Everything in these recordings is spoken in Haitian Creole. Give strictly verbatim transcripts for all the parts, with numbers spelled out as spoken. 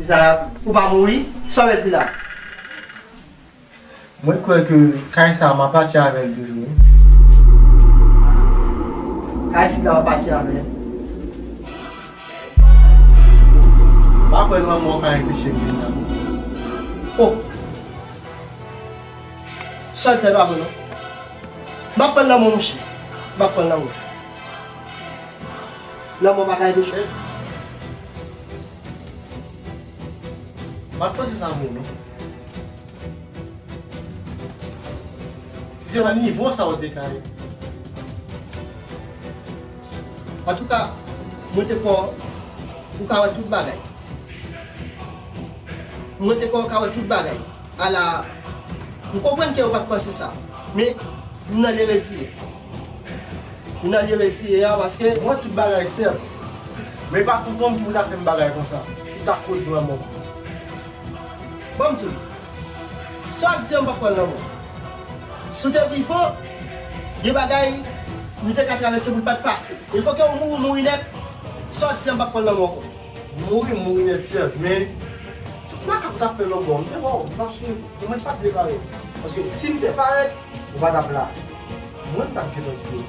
Sa, ou pa mouri? Sa w vle di la? Mwen kwè ke kay sa a, m a pati avè l toujou, wi. Kay sila w ap pati avè l. M pa kwè lanmò ka enpeche m vin la. Oh! Sa w di a pa vre non. M ap pran lanmò, monchè. M ap pran lanmò. Lanmò pa ka enpeche. M pa t panse sa vre non. Si se nan nivo sa w te ka ye. Antouka, mwen te kwè ou ka wè tout bagay. Mwen te kwè ou ka wè tout bagay. Ala, m konprann ke ou pa t panse sa. Men, m nan lye reziye. M nan lye reziye a paske. Mwen tout bagay sèt. Men pa tout moun ki pou ta fè m bagay konsa. Ki ta koz lanmò. Ban m di w. Sa w ap di an, m p ap pran l nan men w. Si w te vivan, gen bagay nou te ka travèse pou l pa t pase. Men fòk ou mouri, mouri nèt. Sa w ap di an, m p ap pran l nan men w ankò. Mouri, mouri nèt, sèt, men tout makak t ap fè lòt bò, m te wè w, m t ap swiv ou, mwen pa t vle parèt. Paske si m te parèt, ou pa t ap la. Mwen, m t ap gentan tiye w.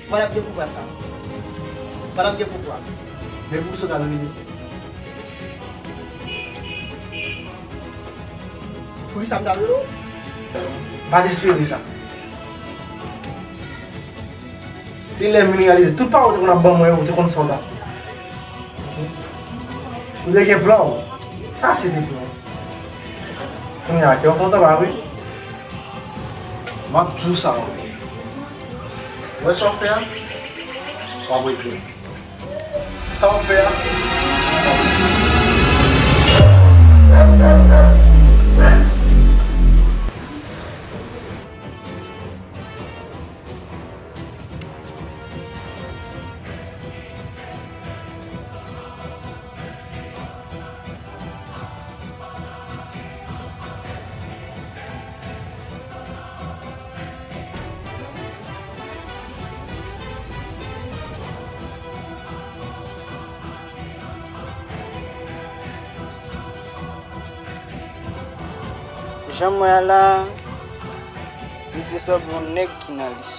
Ou pa t ap gen pouvwa sa. Ou pa t ap gen pouvwa. Men poukisa w t al rele? Poukisa m t al rele w? M pa t espere sa. Se lè m vin reyalize tout pawòl ou te konn ap ban mwen yo, ou te konn sa w t ap fè. Ou te gen plan w. Sa se te plan w. Kounye a, kè w kontan pa vre? M ap di w sa, w wè sa w fè a, w ap regrèt. Sa w fè a, w ap regrèt. Jan m wè a la, misye sanble yon nèg ki nan lis.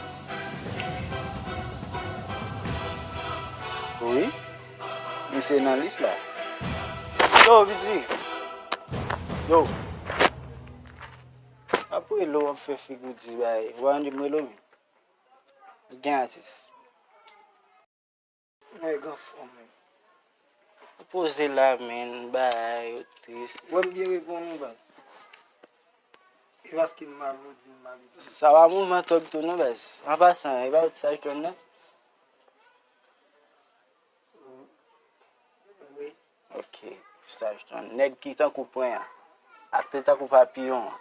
Wi, misye nan lis la. Yo, Vidi. Yo. Apre lè w ap fè figi w di bagay, ou pa tande m rele w menm. Gen atis. Nèg anfòm, men. Ou poze la, men, bagay yo tris. Wè m byen reponn ou, baz. E paske m mal, ou di m mal. Sa pa mouvman tòg tou non, baz. An pasan, e pa ou ti sa jwenn nan? Wi. Ok, staj tan. Nèg ki tankou pwen an. Ak te tankou papiyon an.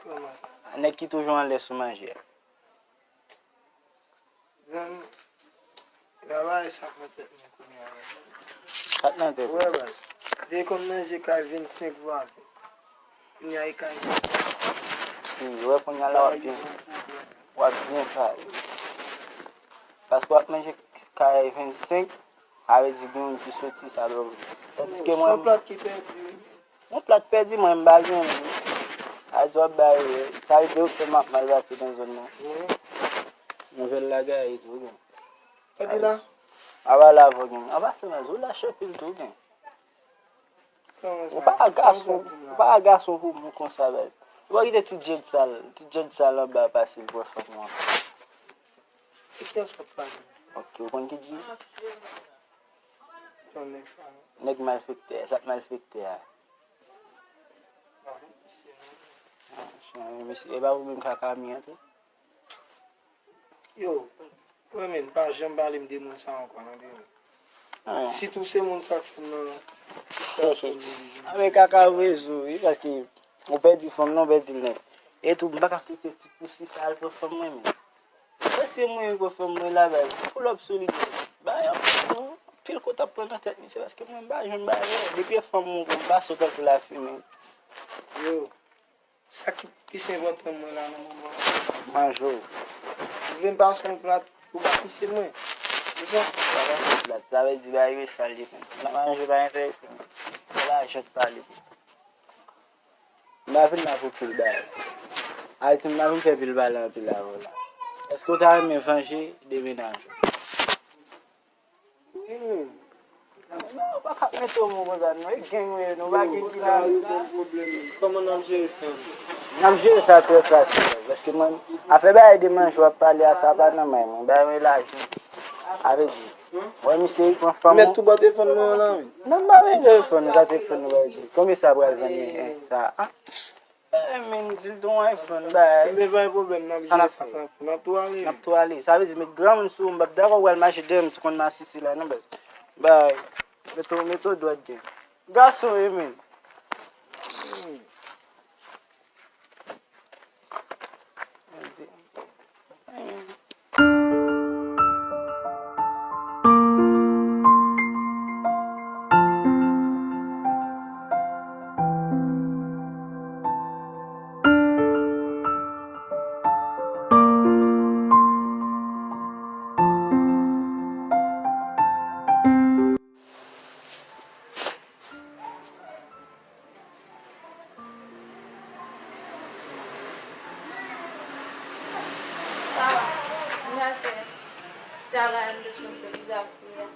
Kòman sa? Nèg ki toujou anlè sou manje a. Zanmi, travay sa pran tèt mwen kounye a. Sa t nan tèt ou? Wè, baz. Depi konn manje kay vennsenk vwa. Kounye a e kay. Wi, wè kounye a la w ap byen, w ap byen pale. Paske w ap manje kay vennsenk, sa vle di gen youn ki soti sa dòmi. Tandiske mwen, yon plat ki pèdi, wi. Yon plat pèdi, mwen, m pa gen youn. A di w ap bay, sa vle di ou fè m ap mal pase nan zòn nan. Wi. Nouvèl la gaye tou, gen. Sa di la? A pa la avè w, gen. An pasan, baz, ou lach anpil tou, gen. Kòman sa? Ou pa gason, ou pa gason pou moun konsa, baz. Ou pa kite ti djèd sal, ti djèd sal anba pase l pran fanm ou an. Ki tèks w ap pale? Ok, ou konn ki di? Ton nèg sa. Nèg malfektè, sa k malfektè a. Ah, mesye, e pa ou menm k ak Ami an tou? Yo, wè men, pa janm pale m de moun sa ankò, non, de. Ah. Sitou se moun sa k fè m nan, sa k fè m nan. Ah, men kaka rezo, wi, paske ou pèdi fanm nan, ou pèdi l nèt. E tou, m pa ka kite ti pousi sa al pran fanm mwen, men. Èske mwen pran fanm mwen la, baz? Pull up sou li, baz. Bay anpil kou t ap pran nan tèt misye, paske mwen m pa jwenn bagay. Depi e fanm mwen, m pa sot anpil lafimen. Yo. Sa ki plis enpòtan mwen la nan moman an. Manje w. Ou vle m pase yon plat pou ba misye mwen. Sa vle di bagay yo sal li menm. Nan manje pa enterese m. Se lajan k pale. M pa vin la pou pil bagay. Ayiti, m pa vin fè pil pale anpil avè w la. Èske w ta renmen vanje de mennaj ou? Wi, men. Non, ou pa ka mete yon mo konsa, non. E gang ou ye, non, pa gen ki nan. Kòman n ap jere sa? N ap jere sa trè fasil, paske mwen, afè bagay de manje w ap pale a, sa pa nan men mwen. Bay mwen lajan. Avè di, wè misye, li pran fanm. Mèt tou ba telefòn mwen an la, wi. Non, m pa bezwen telefòn, sa telefòn nou bay di. Konbyen sa pral vann, hein, sa? Ah. Eh, men, di l ton iPhone, bay. Men pa gen pwoblèm, n ap jere sa, san fou. N ap tou ale. N ap tou ale. Sa vle di, met granmoun sou ou, m p ap dakò w al mache dèyè m, si w konn masisi la, non, bèl. Bay. Mete w, mete w dwèt gen. Gason, wi, men. Sa va. M pral fè travay m te sot fè deja kounye a.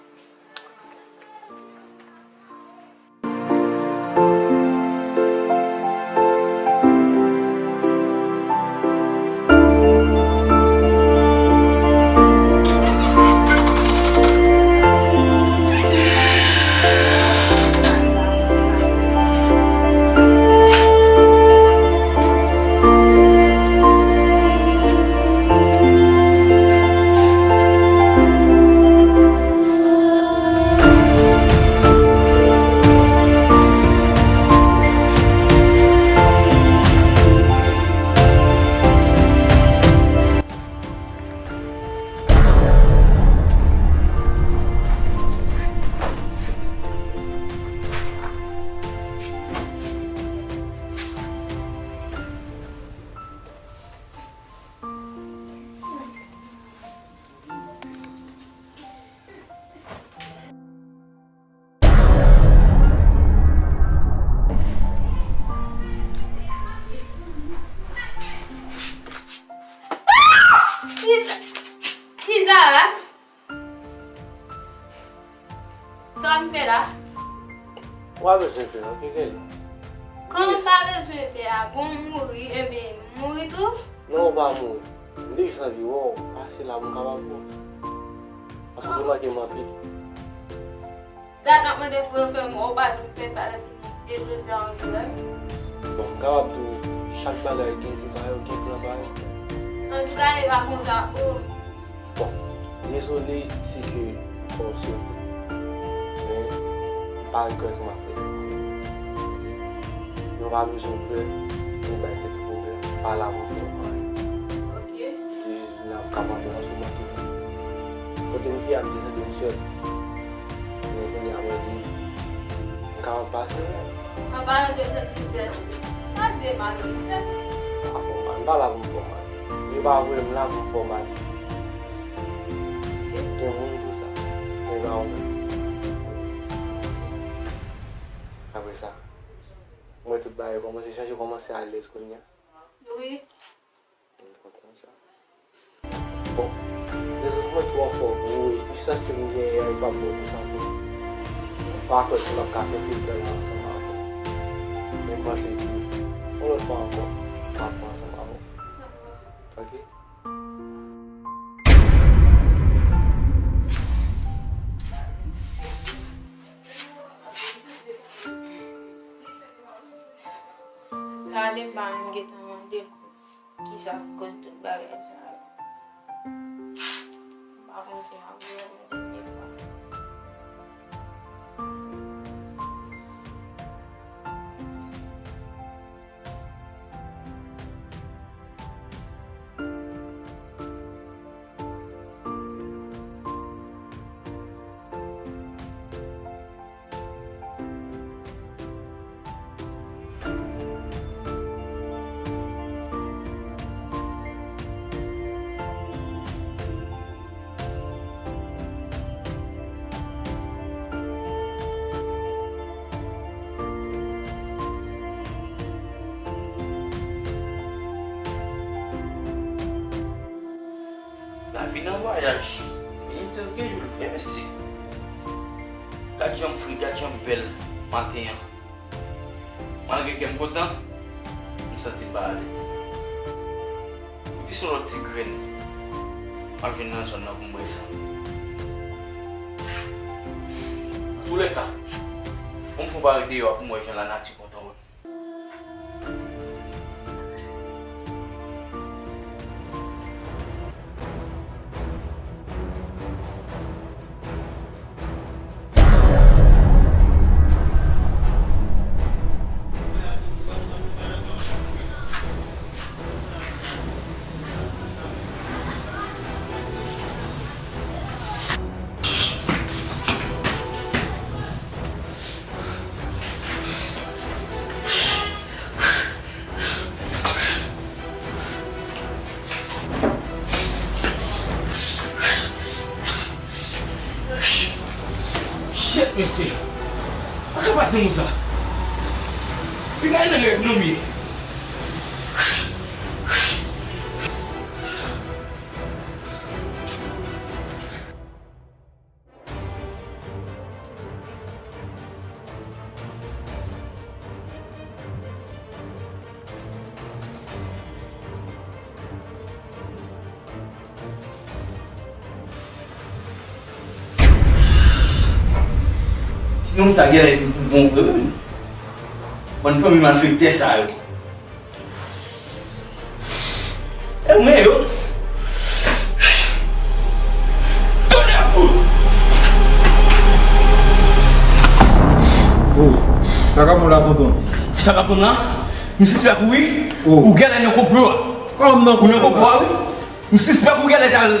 Kisa? Kisa? Sa w ap fè la? Ou pa bezwen pè non, kite l. Kòman m pa bezwen pè a? Bon, m mouri, enben, m mouri tou? Non, ou pa mouri. M te jis anvi wè w pase la pou m kapab wè w. Paske ou te manke m anpil. Dat n ap mande pou yo fè m wè w, ou pa janm fè sa, lè fini e jodi a w anvi wè m. Bon, m kapab di w, chak bagay gen jou pa yo, gen plan pa yo. Antouka, e pa konsa, o. Bon, dezole si ke m fè w sote. Men, m pa regrèt ke m ap fè sa. Nou pa bezwen pè, ni bay tèt pwoblèm, m pa la pou fè w anyen. Ok. M te jis vin la pou kapab wè w sou mwen tou. Kote m te a, m te santi m sèl. Men kounye a mwen di, m kapab pase, wi. An palan de santi sèl, pa di e mal, wi. Pa fè w mal, m pa la pou m fè w mal. Yo pa voye m la pou m fè w mal. Gen moun pou sa. Men pa ou menm. Apre sa, mwen tout bagay kòmanse chanje, kòmanse alèz kounye a. Wi. M kontan sa. Bon, rezon mwen twò fò, bro, e pwisans ke m genyen an, e p ap bon pou sa tou. M pa kwè ke m ap ka fè pil tan la ansanm avè w. Men m panse ke yon lòt fwa ankò, m ap pran ansanm avè w. Ok? Sa ale m pa menm gentan mande l. Kisa k koz tout bagay sa yo? M pa konn si m ap reyèl yon dènye fwa. Vin nan vwayaj. Vin tèz gen jou l vre, mesye. Gad jan m fre, gad jan m bèl maten an. Malgre kè m kontan, m santi m pa alèz. Poukisa yon lòt ti grenn m ap jwenn nan zòn nan pou m bwè san? Antoulèka, bon, m fon pare deyò a pou m wè jan lanati kontan wè m. Shit, mesye. Sa ka pase moun sa? Piga e nan rèv non m ye. Ti nonm sa genlè bon vre wi. Bann fanmi malfektè sa yo. E ou men yo. Tonnè fout! Oh, sa k ap bon la, tonton? Sa k ap bon la? M sispèk ou wi. Oh. Ou genlè nan konplo a. Kòman m nan konplo a? Ou nan konplo a wi. M sispèk ou genlè t al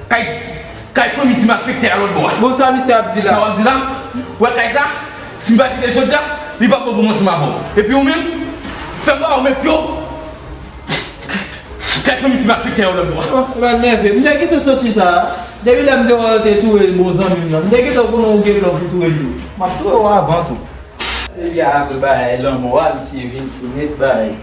kay, kay fanmi ti malfektè a lòt bò a. Bon, sa misye ap di la? Sa w ap di la? Ou wè kay sa? Si m pa kite l jodi a, li p ap bon pou mwen ansanm avè w. Epi ou menm, fè m wè w met pye w kay fanmi ti malfektè a lòt bò a. Oh, ou pral nève m. M te gentan santi sa. Depi lè m te wè w te touye bon zanmi m nan, m te gentan konnen w gen plan pou touye l tou. M ap touye w avan tou. Epi apre bagay lanmò a, misye vin fou nèt bay.